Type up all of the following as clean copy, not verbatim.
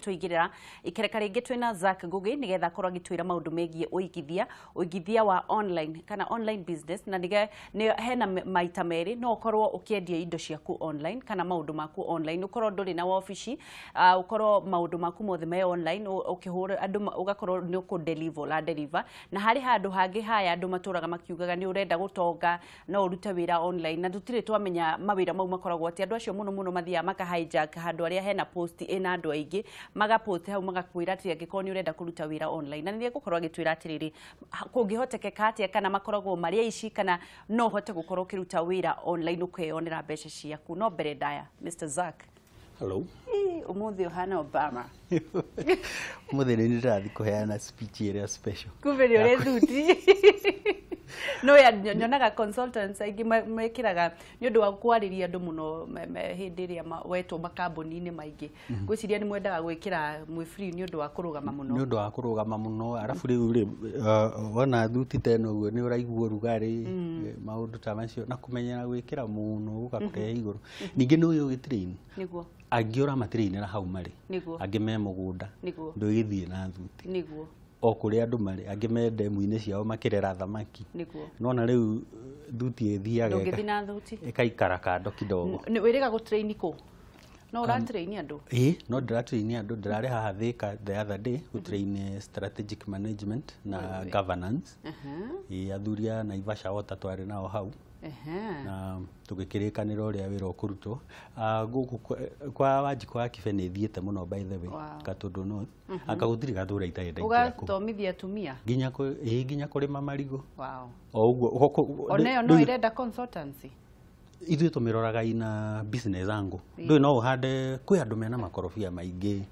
Tũigĩrĩra ikereka rĩngĩ twĩna Zack Ngugi nĩgetha akorwo agĩtwĩra maũndũ megiĩ ũigithia, ũigithia wa online kana online business. Na nĩge nĩ hena maita merĩ, no ũkorwo ũkĩendia indo ciaku online kana maũndũ maku online, ũkorwo ndũrĩ na wabici, ũkorwo maũndũ maku mothe me online, ũkĩhũra andũ ũgakorwo nĩ ũkũ deliver, ũra deliver. Na harĩ handũ hangĩ haya andũ matũraga makiugaga nĩ ũrenda gũtonga no ũrute wĩra online, na tũtirĩ twamenya mawĩra mau makoragwo atĩ andũ acio mũno mũno mathiaga maka hijack handũ arĩa hena post ĩna andũ aingĩ, magapost hau magakwĩra atĩ angĩkorwo nĩ ũrenda kũruta wĩra online. Na nĩ egũkorwo agĩtwĩra atĩrĩrĩ, kũngĩhotekeka atĩa, kana makoragwo marĩ aici, kana no ũhote gũkorwo ũkĩruta wĩra online ũkeyonera mbeca ciaku. No mbere ndaya, Mr Zack. Hello. Ĩ, ũmũthĩ ũhana Obama. Mũthĩ nĩ ndĩrathiĩ kũheana speech ĩrĩa special. Kumbe nĩ ũrĩ thuti. No ya nyonaga consultants aingĩ mekĩraga nĩ ũndũ wa kwarĩria andũ mũno hĩndĩ ĩrĩa wetwo makambuni-inĩ maingĩ. Ngwĩciria nĩ mwendaga gwĩkĩra mwĩ free nĩ ũndũ wa kũrũgama mũno. Nĩ ũndũ wa kũrũgama mũno, arabu rĩu rĩ, wona thuti ta ĩno ũguo nĩ ũraigua ũrugarĩ, maũndũ ta macio, na kũmenyera gwĩkĩra mũno gũgakũrehe igũrũ. Ningĩ nĩ ũyũ ũgĩtrain. Angĩ ũramatrainĩra hau marĩ. Angĩ me mũgũnda. Ndũgĩthiĩ na thuti. O kũrĩa andũ marĩ, angĩ me ndemu-inĩ ciao makĩrera thamaki. Nona rĩu thuti ĩthiaga Ndũngĩthiĩ na thuti. ĩkaikara kando kidogo. Nĩ wĩrĩga gũtrain kũ? No ũratrain andũ? Ĩĩ, no ndĩratrain andũ, ndĩrarĩ haha Thika the other day gũtrain strategic management na governance. Ĩĩ, athuri a Naivasha Water twarĩ nao hau. Na tũgĩkĩrĩkanĩra ũrĩa wĩra ũkũrutwo. Gũkũ kwa Wanjikũ wa Kibe nĩ thiĩte mũno, by the way, Gatũndũ North. Anga gũtirĩ gatũra itarĩ ndaingĩra kũu. Ũgathomithia atumia? Nginya ĩĩ, nginya kũrĩma marigũ. O ũguo, Ona ĩyo no ĩrenda consultancy? Ithuĩ tũmĩroraga ina business angle. Ndũĩ no ũhande, kwĩ andũ mena makorobia maingĩ,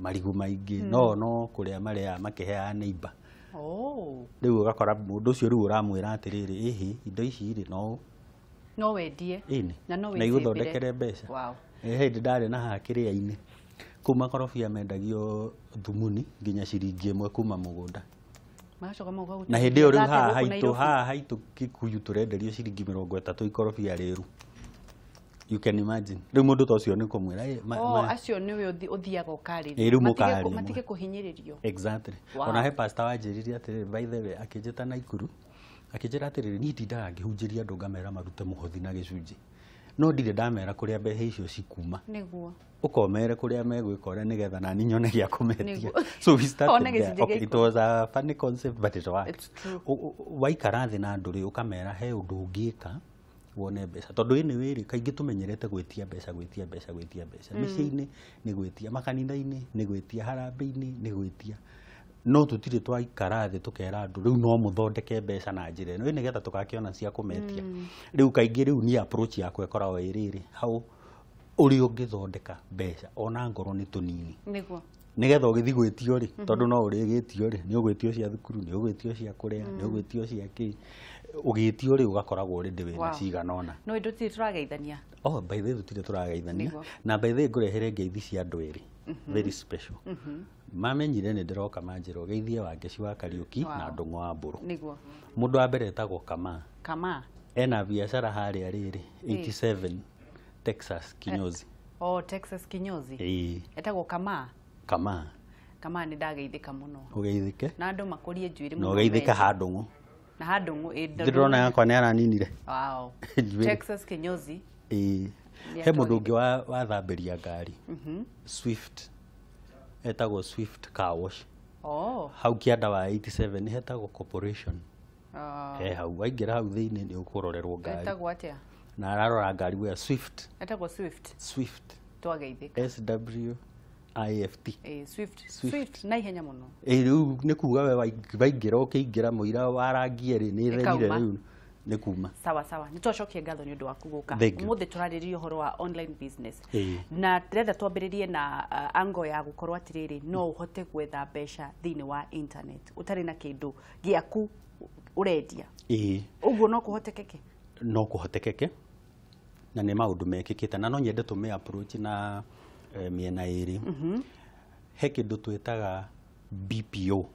marigũ maingĩ, no kũrĩa marĩaga makĩheaga neighbor. Rĩu ũgakora mũndũ ũcio rĩu ũramwĩra atĩrĩrĩ, ĩhĩ, indo ici rĩ, no No wendie. Ĩni. Na no Na igũthondekere wĩcĩbĩre. mbeca. Hĩndĩ ndarĩ na haha kĩrĩa-inĩ. Kũu makorobia mendagio thumuni nginya ciringi ĩmwe kuma mũgũnda. Magacoka magoka gũtũmĩra Na hĩndĩ ĩyo rĩu thate haha gũkũ haitũ, Nairobi. haha haitũ Kikuyu tũrenderio ciringi mĩrongo ĩtatũ ikorobia rĩru. You can imagine. Rĩu mũndũ ta ũcio nĩ kũmwĩra, Oh, acio nĩwe ũthiaga ũkarĩria. Ĩ, rĩu mũkaria Matige kũhinyĩrĩrio. Exactly. Ona he pastor wanjĩrire atĩrĩrĩ, by the way, akĩnjĩta Naikuru, akĩnjĩra atĩrĩrĩ, niĩ ndindaga ngĩhunjĩria andũ ngamera marute mũhothi na gĩcunjĩ. No ndirĩ ndamera kũrĩa mbeca icio cikuma. Ũkomere kũrĩa megwĩka ũrĩa nĩgetha nani nyone gĩa kũmetia. So we started One there. gĩcunjĩ Okay, gĩa it was a funny concept, but it worked. It's true. Waikara thĩ na andũ rĩ, ũkamera he ũndũ ũngĩka wone mbeca. Tondũ anyway rĩ, kaingĩ tũmenyerete gwĩtia mbeca, gwĩtia mbeca, gwĩtia mbeca. Mĩciĩ-inĩ nĩ gwĩtia, makanitha-inĩ nĩ gwĩtia, harambĩ-inĩ nĩ gwĩtia. No tũtirĩ twaikara thĩ tũkera andũ rĩu no mũthondeke mbeca na njĩra ĩno, ĩ nĩgetha tũgakĩona cia kũmetia. Rĩu kaingĩ rĩu niĩ approach yakwa ĩkoragwo ĩ rĩrĩ, hau ũrĩa ũngĩthondeka mbeca ona ngorwo nĩ tũnini. Nĩgetha ũgĩthiĩ gwĩtio rĩ, tondũ no ũrĩgĩtio rĩ, nĩ ũgwĩtio cia thukuru, nĩ ũgwĩtio cia kũrĩa, nĩ ũgwĩtio cia kĩ. Ũgĩtio rĩ, ũgakoragwo already wĩna cigana ũna. No ĩndũ tũtirĩ tũrageithania. Oh, by the way, tũtirĩ tũrageithania. Na by the way, ngũrehere ngeithi cia andũ erĩ. Very special. Mamenyire nĩ ndĩroka manjĩra ũgeithie Wangeci wa Kariũki na Ndũng'ũ wa Mbũrũ. Mũndũ wa mbere etagwo Kama. Kama. Ena biacara harĩa rĩrĩ, 87 Texas Kinyozi. Oh, Texas Kinyozi. Ĩĩ. Etagwo Kama. Kama. Kama nĩ ndageithĩka mũno. Ũgeithĩke. Na andũ makũrie njuĩrĩ Na mũno ũgeithĩke mbeca. ha Ndũng'ũ. Na ha Ndũng'ũ, ĩ, Ndũng'ũ. Ndĩrona yakwa nĩ araninire. Wow. Njuĩrĩ. Texas Kinyozi. Ĩĩ. Nĩ He mũndũ atwagĩrĩire. ũngĩ wathambĩria ngari. Swift. Etagwo Swift Car Wash. Hau kĩanda wa 87 hetagwo Corporation. He hau, waingĩra hau thĩinĩ nĩ ũkũrorerwo ngari. Etagwo atĩa? Na ararora ngari we Swift. Etagwo Swift. Swift. Twageithĩka. S W I F T. Swift. Swift. Swift na ihenya mũno. Rĩu nĩ kuga we waingĩra ũkĩingĩra mũira wa rangi erĩ nĩ ĩtherire Ĩkauma. rĩu nĩ kuma. Sawa sawa, nĩ twacokia ngatho nĩ ũndũ waku gũka. Thank you. Ũmũthĩ tũrarĩrĩria ũhoro wa online business. Ĩĩ. Na ndĩrenda twambĩrĩrie na angle ya gũkorwo atĩrĩrĩ, no ũhote gwetha mbeca thĩinĩ wa internet ũtarĩ na kĩndũ gĩaku ũrendia. Ĩĩ. Ũguo no kũhotekeke? No kũhotekeke. Na nĩ maũndũ mekĩkĩte na no nyende tũmĩ approach na mĩena ĩrĩ. He kĩndũ twĩtaga BPO.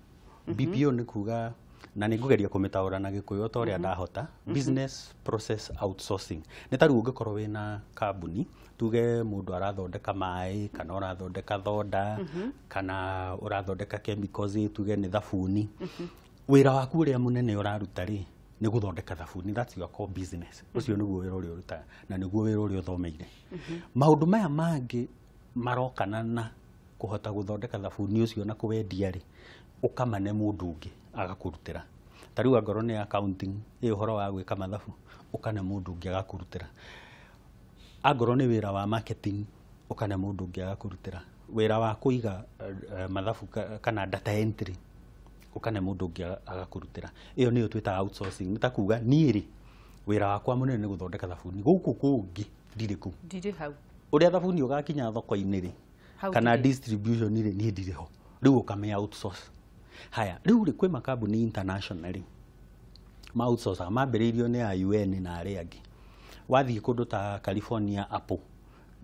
BPO nĩ kuga Na nĩ ngũgeria kũmĩtaũra na Gĩkũyũ ta ũrĩa ndahota. Business process outsourcing nĩ ta rĩu ũngĩkorwo wĩna kambuni, tuge mũndũ arathondeka maĩ kana ũrathondeka thonda kana ũrathondeka chemicals, tuge nĩ thabuni. Wĩra waku ũrĩa mũnene ũraruta rĩ nĩ gũthondeka thabuni, that's your core business. Ũcio nĩguo wĩra ũrĩa ũrutaga na nĩguo wĩra ũrĩa ũthomeire. Maũndũ maya mangĩ marokana na kũhota gũthondeka thabuni ũcio na kũwendia rĩ, ũkamane mũndũ ũngĩ agakũrutĩra. Ta rĩu angorwo nĩ accounting, ĩ ũhoro wa gwĩka mathabu, ũkane mũndũ ũngĩ agakũrutĩra. Angorwo nĩ wĩra wa marketing, ũkane mũndũ ũngĩ agakũrutĩra. Wĩra wa kũiga mathabu kana data entry, ũkane mũndũ ũngĩ agakũrutĩra. Ĩyo nĩyo twĩtaga outsourcing. Nĩ ta kuga niĩ rĩ, wĩra wakwa mũnene nĩ gũthondeka thabuni, gũkũ kũngĩ ndirĩ kũu. Ndirĩ hau. Ũrĩa thabuni ũgakinya thoko-inĩ rĩ, kana distribution rĩ, niĩ ndirĩ ho. Rĩu ũkame outsource. Haya, rĩu rĩ kwĩ makambuni internationally ma outsource mambĩrĩirio nĩ a UN na arĩa angĩ. Wathiĩ kũndũ ta California, Apple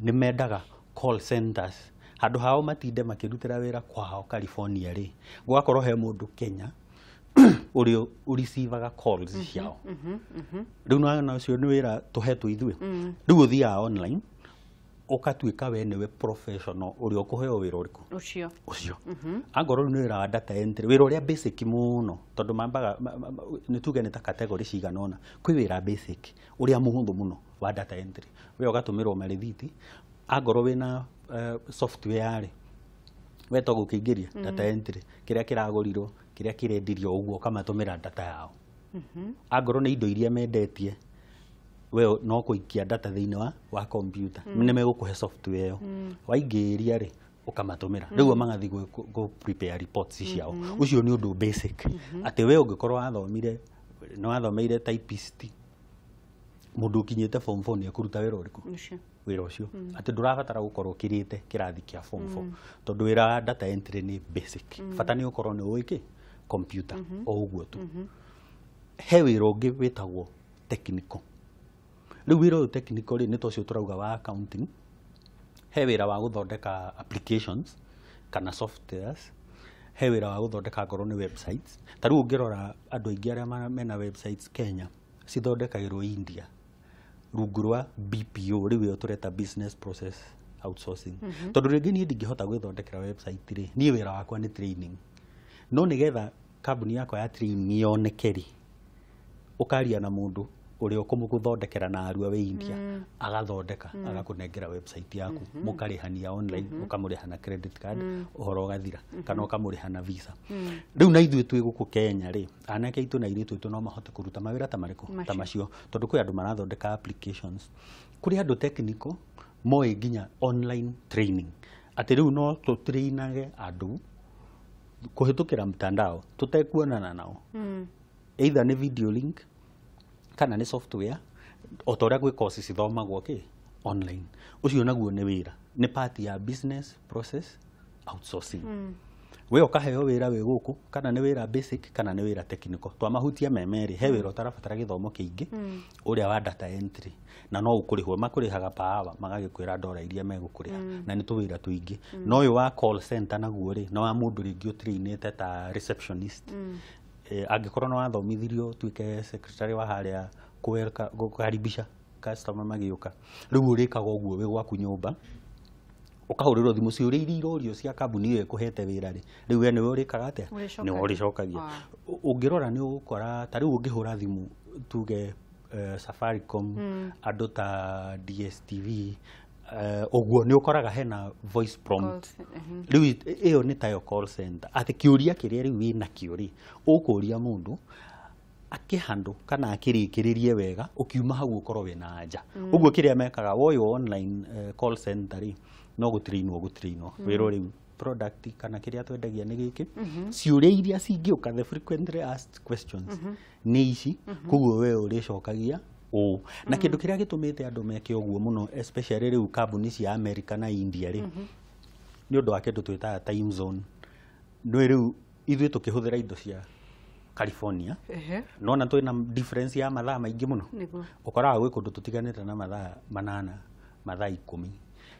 nĩ mendaga call centers handũ hao matinde makĩrutĩra wĩra kwao California rĩ, gũgakorwo he mũndũ Kenya ũrĩa ũreceivaga calls ciao. Rĩu nĩwona ũcio nĩ wĩra tũhetwo ithuĩ. Rĩu ũthiaga online ũkatuĩka we nĩwe professional ũrĩa ũkũheo wĩra ũrĩkũ? Ũcio. Ũcio. Angorwo rĩu nĩ wĩra wa data entry, wĩra ũrĩa basic mũno, tondũ mambaga nĩ tuge nĩ ta category cigana ũna. Kwĩ wĩra basic ũrĩa mũhũthũ mũno wa data entry, we ũgatũmĩrwo marĩthiti. Angorwo wĩna software rĩ, we to gũkĩingĩria data entry kĩrĩa kĩragũrirwo, kĩrĩa kĩrendirio, ũguo ũkamatũmĩra data yao. Angorwo nĩ indo iria mendetie, we no kũikia data thĩinĩ wa computer, nĩ megũkũhe software ĩyo, waingĩria rĩ ũkamatũmĩra, rĩu o magathiĩ gũ prepare reports ciao. Ũcio nĩ ũndũ basic atĩ we ũngĩkorwo wathomire, nĩ wathomeire typist, mũndũ ũkinyĩte form 4 nĩ ekũruta wĩra ũrĩkũ? Ũcio. Wĩra ũcio atĩ ndũrabatara gũkorwo ũkĩrĩte kĩrathi kĩa form 4, tondũ wĩra wa data entry nĩ basic, bata nĩ ũkorwo nĩ ũĩ kĩ computer o ũguo tu. He wĩra ũngĩ wĩtagwo technical. Rĩu wĩra ũyũ technical rĩ, nĩ ta ũcio tũrauga wa accounting. He wĩra wa gũthondeka applications kana softwares, he wĩra wa gũthondeka ngorwo nĩ websites. Ta rĩu ũngĩrora andũ aingĩ arĩa mena websites Kenya cithondekagĩrwo India rungu rwa BPO, rĩu ĩyo tũreta business process outsourcing. Tondũ rĩngĩ niĩ ndingĩhota gwĩthondekera website rĩ, niĩ wĩra wakwa nĩ training, no nĩgetha kambuni yakwa ya training yoneke rĩ, ũkaria na mũndũ ũrĩa ũkũmũgũthondekera na arua wĩ India, agathondeka, agakũnengera website yaku, mũkarĩhania online, ũkamũrĩha na credit card, ũhoro ũgathira, kana ũkamũrĩha na Visa. Rĩu na ithuĩ twĩ gũkũ Kenya rĩ, anake aitũ na airĩtu aitũ no mahote kũruta mawĩra ta marĩkũ? Ta macio, tondũ kwĩ andũ marathondeka applications, kũrĩ andũ technical moĩ nginya online training, atĩ rĩu no tũtrainage andũ kũhĩtũkĩra mtandao tũtekuonana nao, either nĩ video link kana nĩ software, o ta ũrĩa gwĩ courses cithomagwo kĩ online. Ũcio naguo nĩ wĩra, nĩ part ya business process outsourcing. We ũkaheo wĩra wĩ gũkũ, kana nĩ wĩra basic kana nĩ wĩra technical. Twamahutia me merĩ, he wĩra ũtarabatara gĩthomo kĩingĩ, ũrĩa wa data entry, na no ũkũrĩhwo, makũrĩhaga per hour, magagĩkwĩra ndora iria megũkũrĩha, na nĩ tũwĩra tũingĩ. No ũyũ wa call center naguo rĩ, nĩ wa mũndũ rĩngĩ ũtrainĩte ta receptionist. Angĩkorwo nĩ wathomithirio ũtuĩke secretary wa harĩa kũkaribisha customer magĩũka, rĩu ũrĩkaga ũguo wĩ gwaku nyũmba, ũkahũrĩrwo thimũ ciũria iria irorio cia kambuni ĩyo ĩkũhete wĩra rĩ, rĩu we nĩwe ũrĩkaga atĩa? Nĩwe ũrĩcokagia. Ũngĩrora nĩ ũgũkora ta rĩu ũngĩhũra thimũ tuge Safaricom, andũ ta DSTV, ũguo nĩ ũkoraga hena voice prompt. Rĩu ĩyo nĩ tayo call center, atĩ kĩũria kĩrĩa rĩu wĩnakĩo rĩ, ũkũria mũndũ akĩhandũ kana akĩrĩkĩrĩrie wega, ũkiuma hau ũkorwo wĩna anja. Ũguo kĩrĩa mekaga woywo online call center rĩ, no gũtrainwo gũtrainwo wĩrwo rĩu product kana kĩrĩa twendagia nĩ gĩkĩ, ciũria iria cingĩũka, the frequently asked questions nĩ ici, koguo we ũrĩcokagia ũũ. Na kĩndũ kĩrĩa gĩtũmĩte andũ meke ũguo mũno, especially rĩu kambuni cia America na India rĩ, nĩ ũndũ wa kĩndũ twĩtaga time zone. Nĩ rĩu ithuĩ tũkĩhũthĩra indo cia California, nona twĩna difference ya mathaa maingĩ mũno, ũkoraga gwĩ kũndũ tũtiganĩte na mathaa 8, mathaa 10.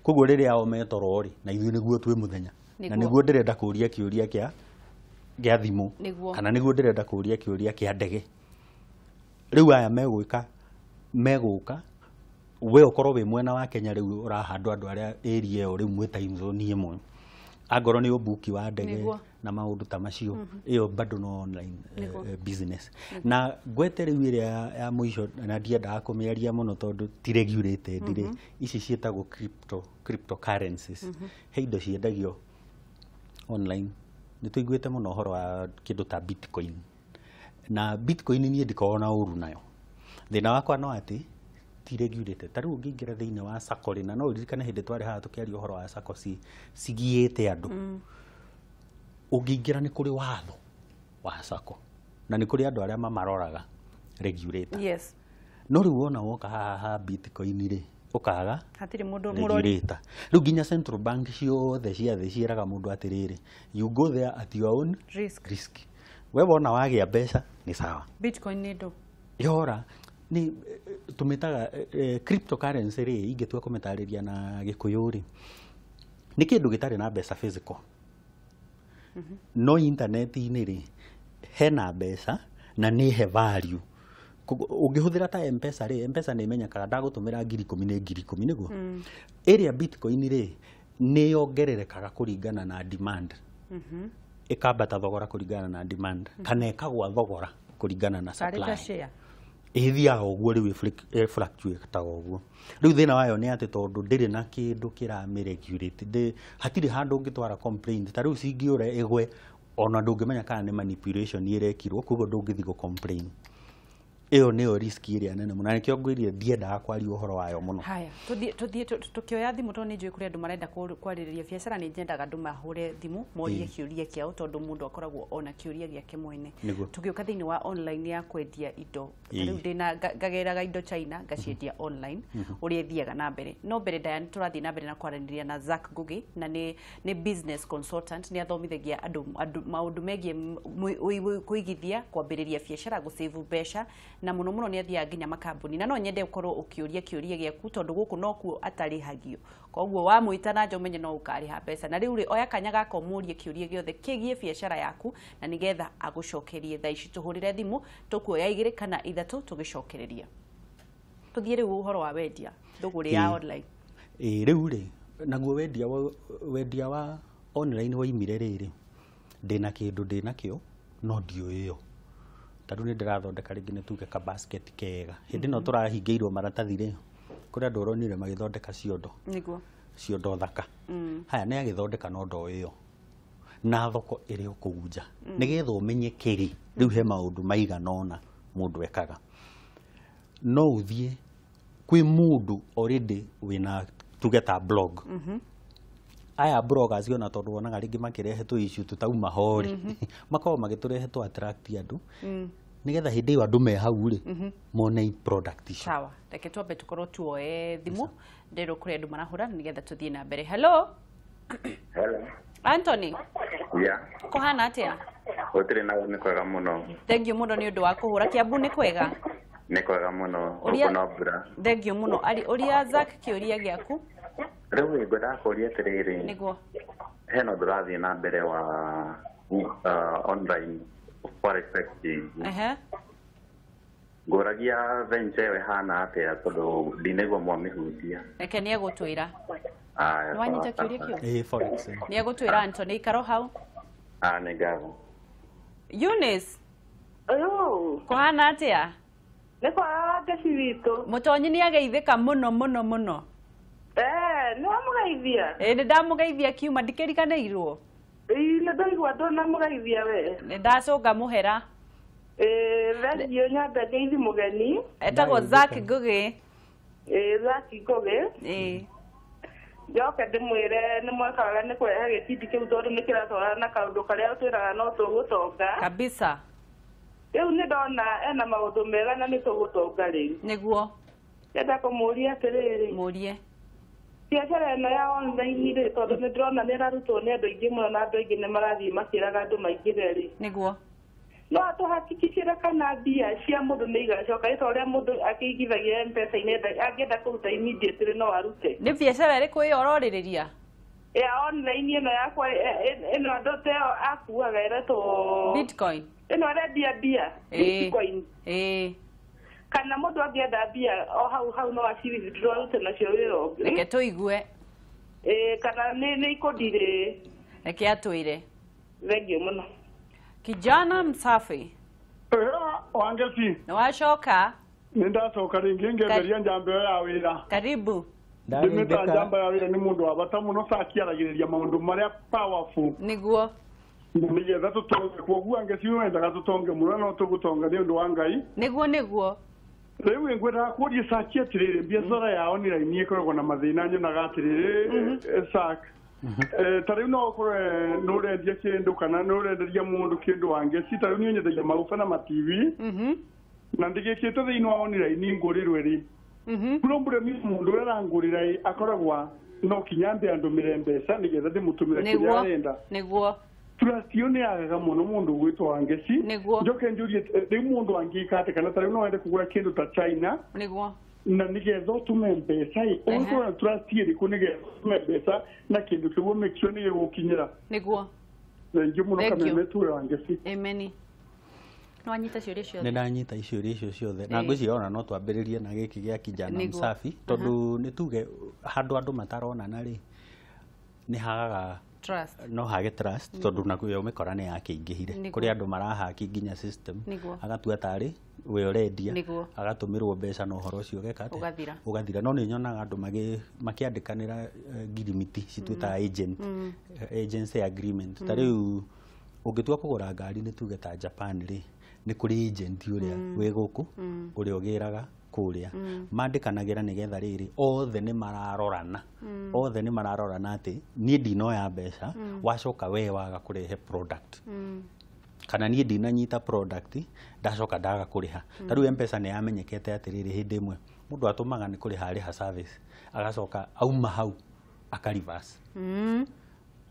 Koguo rĩrĩa o metoro rĩ, na ithuĩ nĩguo twĩ mũthenya, na nĩguo ndĩrenda kũria kĩũria kĩa gĩa thimũ Nĩguo. kana nĩguo ndĩrenda kũria kĩũria kĩa ndege. Rĩu aya megwĩka megũka we ũkorwo wĩ mwena wa Kenya, rĩu ũrahandwo andũ arĩa area ĩyo rĩu mwĩ time zone ĩmwe, angorwo nĩ ũbuki wa ndege Nĩguo. na maũndũ ta macio, ĩyo bado no online Nĩguo. Business. Na ngwete rĩu ĩrĩa ya mũico, na ndiendaga kũmĩaria mũno tondũ ti regulated rĩ, ici ciĩtagwo cryptocurrencies. He indo ciendagio online, nĩ tũiguĩte mũno ũhoro wa kĩndũ ta bitcoin. Na bitcoin niĩ ndikoragwo na ũru nayo, thĩna wakwa no atĩ ti regulated. Ta rĩu ũngĩingĩra thĩinĩ wa sacco rĩ, na no ũririkane hĩndĩ twarĩ haha tũkĩaria ũhoro wa sacco cigiĩte andũ, ũngĩingĩra nĩ kũrĩ watho wa sacco na nĩ kũrĩ andũ arĩa mamaroraga, regulator. No rĩu wona woka haha ha bitcoin rĩ, ũkaga Hatirĩ mũndũ mũrori. Regulator. Rĩu nginya central bank ciothe cia thĩ ciĩraga mũndũ atĩrĩrĩ, you go there at your own risk. Risk. We wona wagĩa mbeca nĩ sawa. Bitcoin nĩ ndũ? Yora nĩ tũmĩtaga cryptocurrency rĩ, ingĩtua kũmĩtarĩria na Gĩkũyũ rĩ, nĩ kĩndũ gĩtarĩ na mbeca physical, no intaneti-inĩ rĩ hena mbeca na nĩ he value. Koguo ũngĩhũthĩra ta M-Pesa rĩ, M-Pesa nĩ ĩmenyekaga ndagũtũmĩra 10,000 nĩ 10,000 nĩguo. Ĩrĩa bitcoin rĩ, nĩ yongererekaga kũringana na demand, ĩkambata thogora kũringana na demand kana ĩkagwa thogora kũringana na Tarĩ ta supply. Share. Ĩthiaga ũguo rĩu, ĩ-fluctuate-aga ũguo. Rĩu thĩna wayo nĩ atĩ tondũ ndĩrĩ na kĩndũ kĩramĩ-regulate, hatirĩ handũ ũngĩtwara complaint. Ta rĩu cingĩũra ĩgwe, ona ndũngĩmenya kana nĩ manipulation ĩrekirwo, koguo ndũngĩthiĩ gũ complain. Ĩyo nĩyo risk ĩrĩa nene mũno, na nĩkĩo ngwĩrire ndiendaga kwaria ũhoro wayo mũno. Haya, tuthiĩ tukioya thimũ tondũ nĩ njũĩ kũrĩ andũ marenda kwarĩrĩria biacara. Nĩ nyendaga andũ mahũre thimũ morie kĩũria kĩao tondũ mũndũ akoragwo ona kĩũria gĩake mwene. Nĩguo. Tũgĩũka thĩinĩ wa online ya kwendia indo, ta rĩu ndĩna ngagĩraga indo China ngaciendia online, ũrĩa ĩthiaga na mbere. No mbere ndaya nĩ tũrathiĩ na mbere na kwaranĩria na Zack Ngugi, na nĩ business consultant, nĩ athomithagia andũ maũndũ megiĩ kũigithia, kwambĩrĩria biacara, gũsave mbeca, na mũno mũno nĩ athiaga nginya makambuni. Na no nyende ũkorwo ũkĩũria kĩũria gĩaku tondũ gũkũ nokuo atarĩhagio, koguo wamwĩta na nja ũmenye no ũkarĩha mbeca. Na rĩu rĩ, oya kanya gaka ũmũrie kĩũria gĩothe kĩgiĩ biacara yaku na nĩgetha agũcokerie. Thaa ici tũhũrĩre thimũ, tũkuoya igĩrĩ kana ithatũ tũgĩcokereria. Tũthiĩ rĩu ũhoro wa wendia thũgũrĩ ya online. Ĩĩ, rĩu rĩ, naguo wendia wa online waimire rĩrĩ, ndĩna kĩndũ ndĩnakĩo no ndiũĩ yo. Ta rĩu nĩ ndĩrathondeka rĩngĩ nĩ tuge ka basket kega. Hĩndĩ ĩno tũrahingĩirwo maratathi rĩ, kũrĩ andũ ũronire magĩthondeka ciondo, ciondo thaka. Haya, nĩ agĩthondeka no ndoĩ yo na thoko ĩrĩ o kũu nja. Nĩgetha ũmenye kĩrĩ rĩu he maũndũ maigana ũna mũndũ ekaga. No ũthiĩ kwĩ mũndũ already wĩna tuge ta blog. Aya bloggers ona tondũ wonaga rĩngĩ makĩrehe tũ issue tũtauma ho rĩ, makoragwo magĩtũrehe tũ attract andũ nĩgetha hĩndĩ ĩyo andũ me hau rĩ mone product icio. Sawa, reke twambe tũkorwo tuoe thimũ, nderwo kũrĩ andũ marahũra nĩgetha tũthiĩ na mbere. Hello. Hello. Anthony. Yeah. Kũhana atĩa? Gũtirĩ na nĩ kwega mũno. Thank you mũno nĩ ũndũ wa kũhũra. Kiambu nĩ kwega? Nĩ kwega mũno. Ũria- Gũkũ no mbura. Thank you mũno. Ari ũria Zack kĩũria gĩaku. Rĩu ngwendaga kũria atĩrĩrĩ. Nĩguo. Hena ũndũ ũrathiĩ na mbere wa online forex exchange. Ngũragia venture ĩyo ĩhana atĩa tondũ ndinaigua mwamĩhutia. Reke nĩ egũtwĩra. Aya, Nĩ wanyita sawa, kĩũria sawa. kĩu? Ĩĩ, forex. Nĩ egũtwĩra. Anthony, ikaro hau. Ah, nĩ ngatho. Eunice. Ũyũ, Kũhana atĩa? Nĩ kwa ngeci witũ. Mũtonyi nĩ ageithĩka mũno mũno mũno. Eh, nĩ wamũgeithia? Ĩĩ, nĩ ndamũgeithia kiuma, ndikĩriganĩirwo. Ĩĩ, nĩ ndaigua ndũnamũgeithia we. Nĩ ndacũnga mũhera. Ĩĩ, thengiũ, nyambe ngeithi mũgeni. Etagwo Zack Ngugi. Ĩĩ, Zack Ngugi. Ĩĩ. Njoke ndĩmwĩre nĩ mwekaga nĩ kũrehe gĩbindi kĩu tondũ nĩ kĩratwarana na kaũndũ karĩa twĩraga no tũgũtonga. Kabisa. Rĩu nĩ ndona ena maũndũ mega na nĩ tũgũtonga rĩu. Nĩguo. Ndenda kũmũria atĩrĩrĩ. Mũrie. Biacara ĩno ya online rĩ, tondũ nĩ ndĩrona nĩ ĩrarutwo nĩ andũ aingĩ mũno na andũ aingĩ nĩ marathiĩ makĩraga andũ maingĩre rĩ. Nĩguo. No atũhakikicĩre kana mbia cia mũndũ nĩ igacoka, ĩ ta ũrĩa mũndũ akĩigithagia M-Pesa-inĩ, angĩenda kũruta immediately no arute? Nĩ biacara ĩrĩkũ ĩyo ũrorĩrĩria? Ya online ĩno yakwa ĩno andũ ta ĩyo akuaga ĩretwo Bitcoin. Ĩno arendia mbia. Bitcoin. Kana mũndũ angĩenda mbia o hau hau no aci withdraw arute nacio wĩra ũngĩ. Reke tũigue. Kana nĩ ikũndirĩ. Reke atwĩre. Thengiũ mũno. Kijana msafi. Wangeci. Nĩ wacoka? Nĩ ndacoka rĩngĩ ngenderia njamba ĩyo ya wĩra. Karibu. Ndĩmĩta njamba ya wĩra nĩ mũndũ wa bata mũno cakiaragĩrĩria maũndũ marĩa powerful. Nĩguo. Nĩgetha tũtonge kwoguo Angeci wendaga tũtonge mũno no tũgũtonga nĩ ũndũ wa Ngai. Nĩguo nĩguo. Rĩu ngwendaga kũria Saki atĩrĩrĩ biacara ya online ĩkoragwo na mathĩna nyonaga atĩrĩrĩ Sak. Ta rĩu no ũkorwe nĩ ũrendia kĩndũ kana nĩ ũrenderia mũndũ kĩndũ Wangeci ta rĩu niĩ nyendagia maguta na ma TV na ndigĩkĩte thĩinĩ wa online ngũrĩrwe rĩ problem mũndũ ũrĩa arangũrĩra akoragwa no kinya mbe andũmĩre mbeca nĩgetha ndĩmũtũmĩre kĩrĩa arenda. Nĩguo. Trust ĩyo nĩ yagaga mũno mũndũ ũgwĩtwo Wangeci. Njoke njũrie rĩu mũndũ angĩka atĩa kana ta rĩu no wende kũgũra kĩndũ ta China. Nĩguo. Na nĩgetha ũtũme mbeca ĩ ũgũkorwo na trust ĩrĩkũ nĩgetha ũtũme mbeca na kĩndũ kĩu make sure nĩ gĩgũkinyĩra. Nĩguo. Thengiũ mũno Kameme tuwe Wangeci. Ameni. No anyita ciũria ciothe. Nĩ ndanyita ciũria icio ciothe na ngwĩciria ona no twambĩrĩrie na gĩkĩ gĩa kijana msafi tondũ nĩ tuge handũ andũ mataronana rĩ nĩ hagaga trust. No hage trust tondũ nakuo mĩkora nĩ yakĩingĩhire kũrĩ andũ marahaki nginya system agatua tarĩ we ũrendia agatũmĩrwo mbeca na ũhoro ũcio ũgeka atĩa ũgathira. No nĩ nyonaga andũ makĩandĩkanĩra ngirimiti cituĩtaga agent agency agreement. Ta rĩu ũngĩtua kũgũra ngari nĩ tuge ta Japan rĩ nĩ kũrĩ agent ũrĩa wĩ gũkũ ũrĩa ũgĩraga kũrĩa mandĩkanagĩra nĩgetha rĩrĩ othe nĩ mararorana othe nĩ mararorana atĩ niĩ ndinoya mbeca wacoka we waga kũrehe product kana niĩ ndinanyita product ndacoka ndaga kũrĩha. Ta rĩu M-Pesa nĩ yamenyekete atĩrĩrĩ hĩndĩ ĩmwe mũndũ atũmaga nĩ kũrĩha arĩha service agacoka auma hau aka reverse.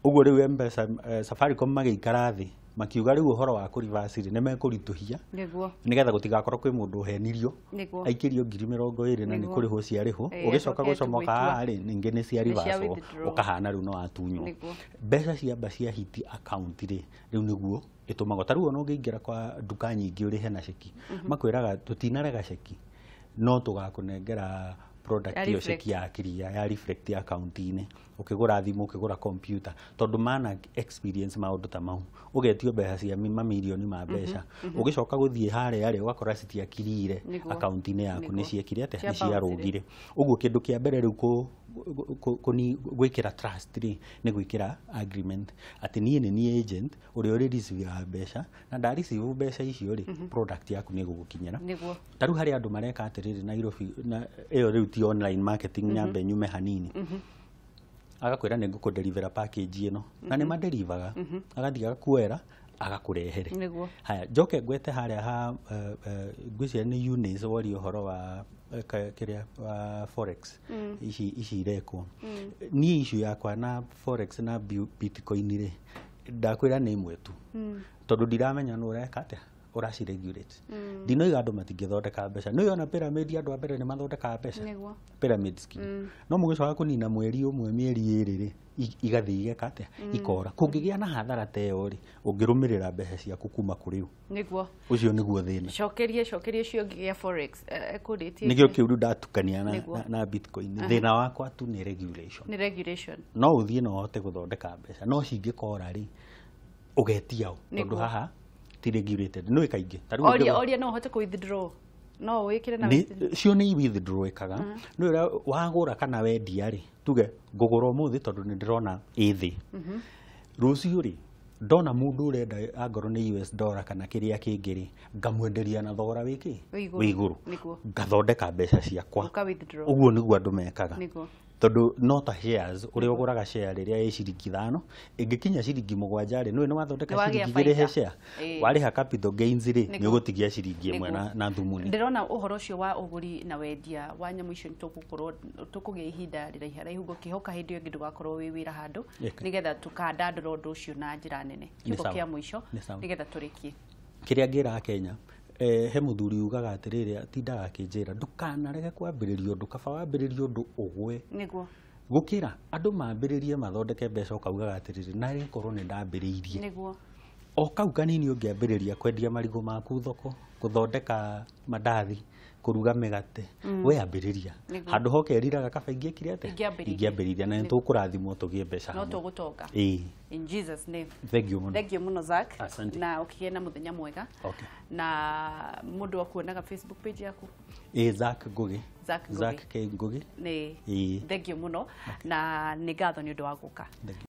Ũguo rĩu M-Pesa Safaricom magĩikara thĩ makiuga rĩu ũhoro wa kũ reverse rĩ nĩ mekũritũhia nĩgetha gũtigakorwo kwĩ mũndũ ũhenirio aikĩrio 20,000 na nĩ kũrĩhwo ciarĩhwo ũgĩcoka gũcomoka haha rĩ ningĩ nĩ cia reverse ũkahana rĩu no watunywo. Mbeca ciamba cia hiti account rĩ rĩu nĩguo ĩtũmagwo. Ta rĩu ona ũngĩingĩra kwa nduka nyingĩ ũrĩhe na ceki makwĩraga tũtinarega ceki no tũgakũnengera product ĩyo ceki ya kiria ya reflect account-inĩ ũkĩgũra thimũ ũkĩgũra computer tondũ mana experience maũndũ ta mau ũgetio mbeca cia mamirioni ma mbeca ũgĩcoka gũthiĩ harĩa rĩ ũgakora citiakirire account-inĩ yaku nĩ ciekire atĩa nĩ ciarũgire. Ũguo kĩndũ kĩa mbere rĩu gwĩkĩra trust rĩ nĩ gwĩkĩra agreement atĩ niĩ nĩ niĩ agent ũrĩa ũrĩ receive mbeca na nda receive mbeca icio rĩ product yaku nĩ ĩgũgũkinyĩra. Ta rĩu harĩ andũ mareka atĩrĩrĩ Nairobi na ĩyo rĩu ti online marketing nyambe nyume hanini agakwĩra nĩ ngũkũ deliver package ĩno na nĩ madelivaga agathiĩ agakuoera agakũrehere. Haya njoke ngwete harĩa ha ngwĩciria nĩ Eunice woria ũhoro wa kĩrĩa wa forex ici irekwo. Niĩ issue yakwa na forex na bitcoin rĩ ndakwĩra nĩ ĩmwe tu tondũ ndiramenya nũ ũreka atĩa ũraci regulate. Ndinoiga andũ matingĩthondeka mbeca nĩ yona pyramid andũ a mbere nĩ mathondekaga mbeca pyramid scheme no mũgĩcoka kũnina mweri ũmwe mĩeri ĩrĩ rĩ igathiĩ igeka atĩa ikora. Kũngĩgĩa na hathara ta ĩyo rĩ ũngĩrũmĩrĩra mbeca ciaku kuma kũrĩ ũ nĩguo ũcio nĩguo thĩna. Cokerie cokerie ũcio ũngĩ gĩa forex ekũrĩtie nĩkĩo kĩu rĩu ndatukania na bitcoin. Thĩna wakwa tu nĩ regulation. Nĩ regulation. No ũthiĩ na ũhote gũthondeka mbeca no cingĩkora rĩ ũgetia ũ tondũ haha ti regulated no ikaingĩ. Oria oria no ũhote kũ withdraw no wĩkĩre na cio nĩ withdraw ĩkaga nĩ ũrĩa wagũra kana wendia rĩ tuge ngũgũra ũmũthĩ tondũ nĩ ndĩrona ĩ thĩ rũciũ rĩ ndona mũndũ ũrenda angorwo nĩ US dollar kana kĩrĩa kĩngĩ rĩ ngamwenderia na thogora wĩkĩ wĩ igũrũ ngathondeka mbeca ciakwa. Ũguo nĩguo andũ mekaga tondũ no ta shares ũrĩa ũgũraga share rĩrĩa ĩ ciringi 5 ĩngĩkinya ciringi 7 rĩ nĩwe nĩwathondeka ciringi 2 he share warĩha capital gains rĩ nĩ ũgũtigia ciringi 1 na thumuni. Ndĩrona ũhoro ũcio wa ũgũri na wendia wa nyamũ icio nĩtũgũkorwo tũkũgĩa ihinda rĩraiharaihu ngũkĩhoka hĩndĩ ĩyo ĩngĩ ndũgakorwo wĩ wĩra handũ nĩgetha tũkandandũra ũndũ ũcio na njĩra nene. Kiugo kĩa mũico nĩgetha tũrĩkie. Kĩrĩa ngĩra Kenya he mũthuri ugaga atĩrĩrĩ atindaga akĩnjĩra ndũkanarege kwambĩrĩria ũndũ kaba wambĩrĩria ũndũ ũgwe nĩguo Gũkĩra andũ mambĩrĩrie mathondeke mbeca ũkaugaga atĩrĩrĩ, narĩ korwo nĩ ndambĩrĩirie. Nĩguo. O kau kanini ũngĩambĩrĩria kwendia marigũ maku thoko, gũthondeka mandathi, kũruga mĩgate, we ambĩrĩria. Nĩguo. Handũ ho ũkeriraga kaba ingĩekire atĩa? Ingĩambĩrĩirie. Ingĩambĩrĩria na nĩ tũkũrathimwo tũgĩe mbeca No hamwe. tũgũtonga. Ĩĩ. In Jesus name. Thank you mũno. Thank you mũno, Zack. Asante. Na ũkĩgĩe na mũthenya mwega. Okay. Na mũndũ akuonaga Facebook page yaku? Ĩĩ, Zack Ngugi. Zack Ngugi. Zack K Ngugi. Nĩ Ĩĩ. thank you mũno na nĩ ngatho nĩ ũndũ wa gũka. Thank you.